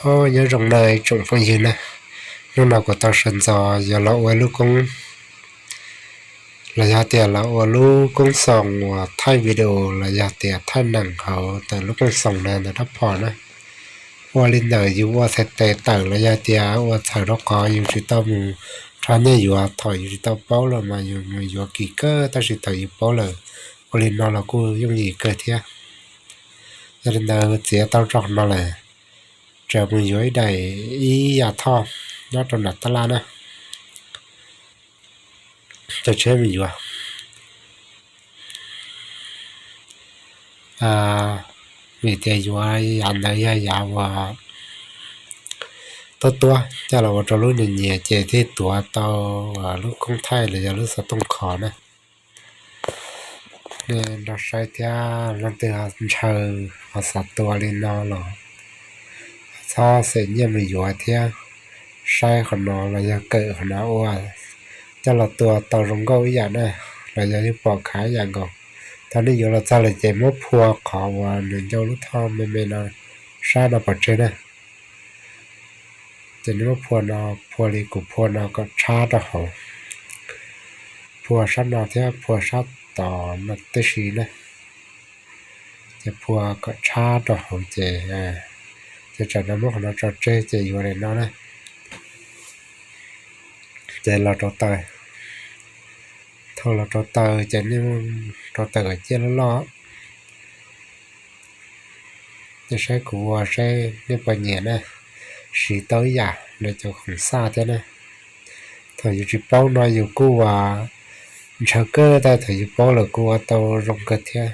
Ob, nyob zoo nawb tsoom phooj ywg na, hnub no kuv tau sawv ntxov yuav los ua lub koob, los yog tias los ua lub koob xoos uas thaij video los yog tias thaij neeg hauv ntawm lub koob xoos na ntawm rab phom na. Ua li ntawm yus ua txhais tes tawm los yog tias ua txhawm rau qhov yus tsis tau mus rho nyiaj yuav, thaum yus tsis tau paub los mas yus mus yuav kim kawg, tab sis thaum yus paub lawm, ua li no los kuj yooj yim kawg thiab. Yog li ntawd txiav tau tso qhov no lawm, tseem mus yuav ib daim ib yam thoj nyob rau nram tab laj na, coj tsheb mus yuav. Vim tias yuav yav ntawd yog yav uas tuab tuab coj los ua rau lub nyias nyias ces thiaj tuav tau lub koob thaij los yog lub xov tooj khov na. Nej nrog saib thiab, leej twg ntshaw ho xav tua li no los txhob xem nyiaj mus yuav thiab, saib qhov no los yog kawm qhov no ua, coj los tua tau zoo nkauj ib yam na, los yog yeej pom khav ib yam nkaus. Thaum nej yuav los txog lawm ces muab phua qhov uas nws ncauj lub thoj me me no sab no pov tseg na. Ces nej muab phua no, phua li kuv phua no kom tshab rau hauv, phua sab no thiab phua sab tod no tib si na. Ces phua kom tshab rau hauv ces, ces tsam no muab qhov no tso tseg ces yuav li no na. Ces los rau taws. Thaum los rau taws ces nej rau taws kom ciaj loj loj. Nej saib kuv ua saib nej puas nyiam na, siv tau ib yam li cov khoom xaj thiab na. Thaum yus tsis paub no yus kuj ua ntshaw kawg, tab thaum yus paub lawm kuj ua tau zoo kawg thiab.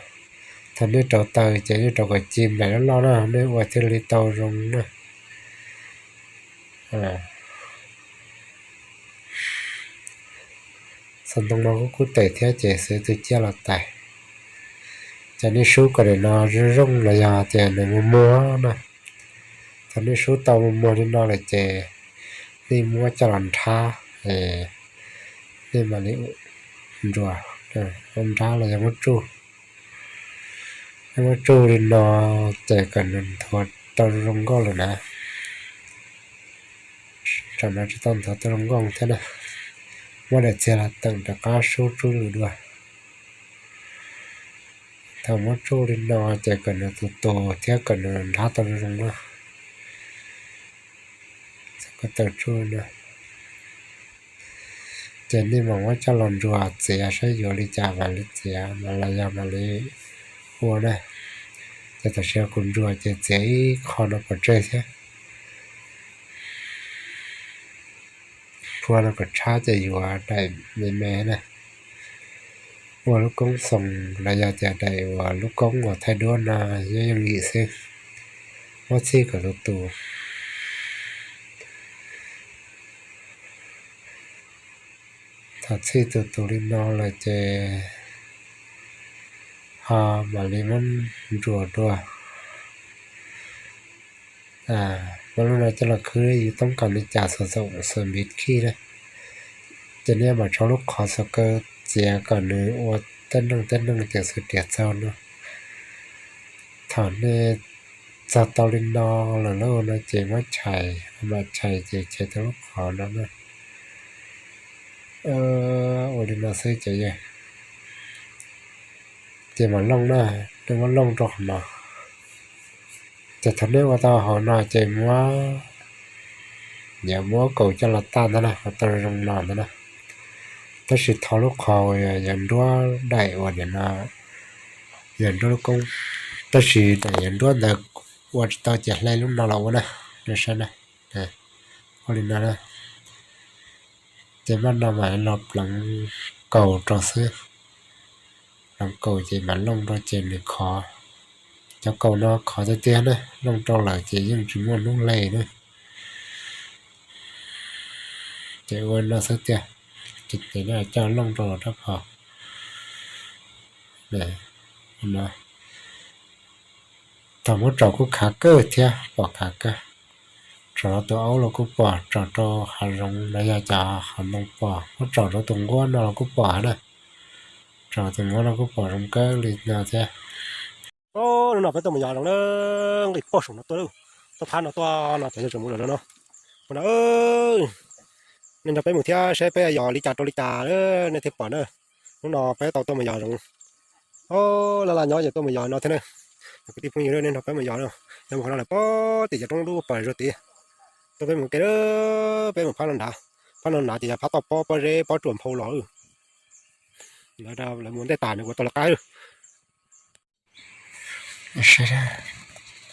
Thaum nej rau taws ces nej rau kom ci nplaim loj loj na, nej ua thiaj li tau zoo na. Xov ntoo no kuj kub tes thiab ces xwv tw ciaj los tais. Ces nej sub kom daim no zoo zoo los yog tias nws muag muag na. Thaum nej sub tau muag muag li no lawm ces nej muab coj los nrhab, nej mam li ntsuas, nrhab los yog muab tsuj. Nej muab tsuj li no ces kom nws nthuav tau zoo nkauj lawm na. Tsam no tsis tau nthuav tau zoo nkauj thiab na. Muab daim txiag los teem rov qab sub tsuj lwm dua. Thaum muab tsuj li no ces kom nws tus tus thiab kom nws nrhab tau zoo zoo na. Txog ko taw tsuj no, ces nej mam muab coj los ntsuas txiav saib yuav li cas mam li txiav mas los yog mam li ua na. Ces tam sim no kuv ntsuas ces txiav ib qho no pov tseg thiab. Phua no kom tshab ces yuav daim me me na. Ua lub koob xoos los yog tias daim uas lub koob uas thaij duab no yeej yooj yim xwb. Muab txhij kom tus tus. Thaum txhij tus tus li no lawm ces ho mam li muab ntsuas dua. Muab lub no coj los khwb yus toob kas li cas xav xoom xav npiv khij na. Ces nej mam rho lub qhov xov kaw txiav kom nws ua tej neej tej neej ces xwb tias txaug no. Thaum nej txog tau li no lawm lauj no ces muab chais, mam chais ces chais tau lub qhov no na. Ua li no xwb ces yog, ces mam looj na, nej muab looj rau qhov no. Ces thaum nej ua tau hauv no ces muab, yog muab kaus coj los tag ntawd na, ua tau zoo no ntawd na. Tab sis thov lub qhov uas yog nruab daim uas nim no yog nruab lub koob, tab sis daim yog nruab ntawd ua tsis tau ces hle lub no los ua na, nej saib na. Ua li no na. Ces maj no mam los pleev kaus rau xwb. Pleev kaus ces mam looj rau ces nws khov. Cov kaus no khov tiag tiag na, looj rau lawm ces yeej tsis muaj hnub hle na. Ces ua no xwb tiag, ces coj looj rau rab phom. Thaum muab tsom kuj khav kawg thiab, pom khav kawg. Tsom rau tus aub los kuj pom, tsom rau hav zoov los yog cov hav ntoo pom, muab tsom rau tus nquab no los kuj pom na. Tsom tus nquab no kuj pom zoo kawg li no thiab. Hnub no peb tuaj mus yos zoov na, nqis pog saum no tuaj lauj. Tuaj phab no tuaj no cov tseem mus lawm no. Ua no, nej nrog peb mus thiab saib peb yos li cas rau li cas nej thiaj pom na. Hnub no peb tau tuaj mus yos zoov. Laj laj nyob ces tuaj mus yos no thiab na. Cov kwv tij phooj ywg, nej nrog peb mus yos no. Yog mus qhov no lawm pob tim cov roob dub pom zog tid. Tuaj peb mus ke, peb mus phab no nrad. Phab no nrad ces yog phab toj pob, pob zeb pob tsuas nphau los. Lawv mus ntej tas nws kuv tau lawv qab. Saib,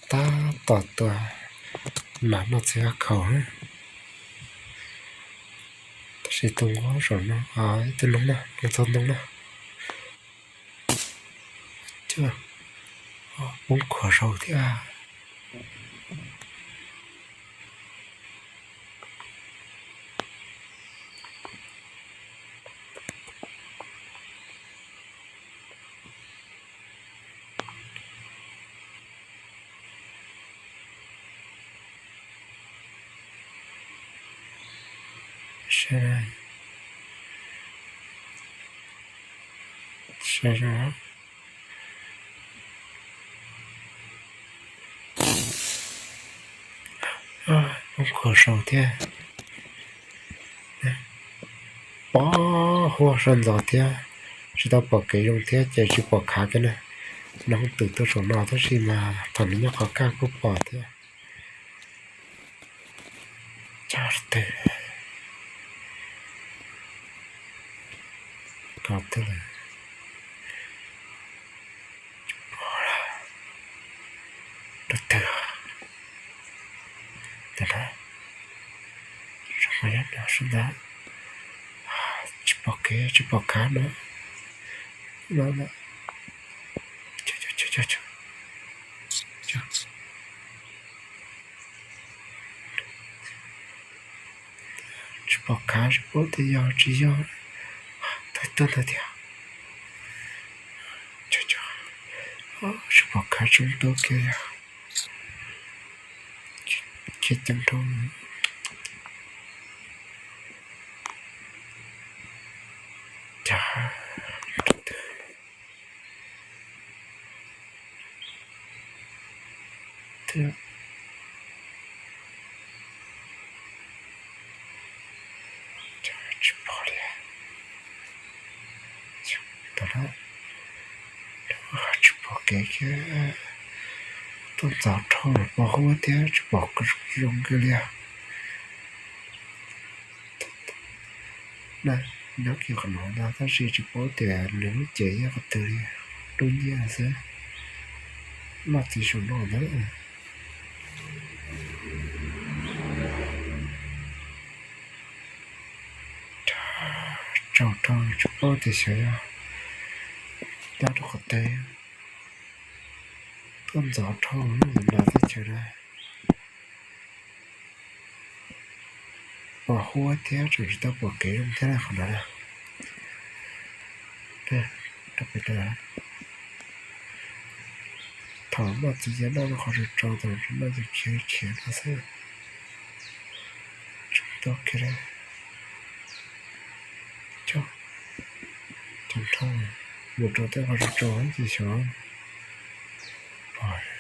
tab tom tua nas noj txiv huab khaus. Tab sis tus nquab saum no, ib tug noob na, mus txog ntoo na. Cov poob khuam saud thiab. Saib, saib, poob khuam saud thiab. Pob huab sab ntxov thiab, tsis tau pom kev zoo thiab ces tsis pom khav kiag na. Nws twm tuaj saum no tab sis mas thaum nws nyob qhov kaj kuj pom thiab. Cov twg, cov twg lawm? Rau twg? Ntawm no, zoo nyob no sab ntawd. Tsis pom kev, tsis pom khav no. Tsis pom khav, tsis paub tias yog tsis yog. Tuaj ntawd tiag. Tsis pom khav, tsis paub tias yog. Khiav ceev dhau. Cas, twb tsis pom li. Ntawm no tsis pom kev kiag, tuaj ntxov dhau, pos huab thiab tsis pom zoo kiag li. Nyob kiag qhov no ntag tab sis tsis paub tias nws lub cev yog qhov twg li, dub nciab xwb. Noj txiv saum no ntag. Tsaug dhau, tsis paub tias xyov yog nyob rau qhov twg. Tuaj ntxov dhau, nyob teb chaws no pos huab thiab tseem tsis tau pom kev zoo thiab qhov no na. Thaum noj txiv ces noj qhov tsaus tsaus, thaum tsis noj ces khiav khiav no xwb. Tsis tau khiav li. Cog, cog dhau, mus rau tej qhov tsaus tsaus ces xyov pom.